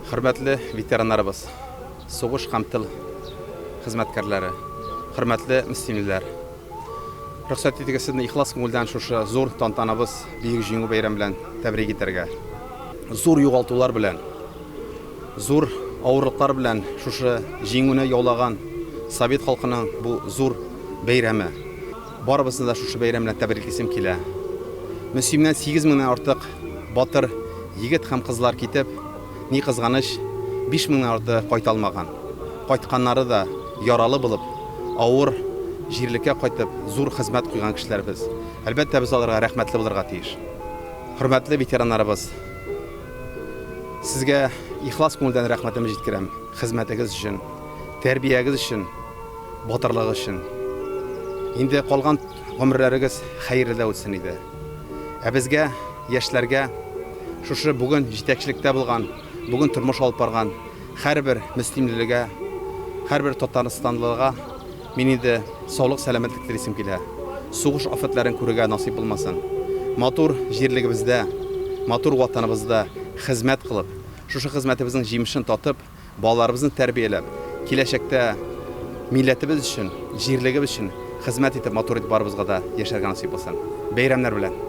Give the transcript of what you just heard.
Хөрмәтле ветераннарыбыз, сугыш һәм тыл хезмәткәрләре, хөрмәтле мөслимлеләр! Рөхсәт итегез сезне ихлас күңелдән шушы зур тантанабыз, Бөек Җиңү бәйрәме белән тәбрик итәргә. Зур югалтулар белән, зур авырлыклар белән шушы җиңүне яулаган совет халкының бу зур бәйрәме. Барыбызны да шушы бәйрәм белән тәбриклисем килә. Мөслимнән 8 меңнән артык батыр егет һәм кызлар китеп, ни кызганыч, 5 меңнән артыгы кайта алмаган. Кайтканнары да яралы булып, авыр җирлеккә кайтып, зур хезмәт куйган кешеләребез. Әлбәттә, без аларга рәхмәтле булырга тиеш. Хөрмәтле ветераннарыбыз, сезгә ихлас күңелдән рәхмәтемне җиткерәм, хезмәтегез өчен, тәрбиягез өчен. Батырлыгы өчен. Инде калган гомерләрегез хәерле дә үтсен иде. Ә безгә, яшьләргә, шушы бүген җитәкчелектә булган, бүген тормыш алып барган һәрбер мөслимлелегә, һәрбер татарстанлыга мин инде саулык-сәламәтлек телисем килә. Сугыш афәтләрен күрергә насыйп булмасын. Матур җирлегебездә, матур Ватаныбызда хезмәт кылып, шушы хезмәтебезнең җимешен татып, Балаларыбызны тәрбияләп, киләчәктә милләтебез өчен, җирлегебез өчен хезмәт итеп, матур итеп барыбызга да яшәргә насыйп булсын. Бәйрәмнәр белән!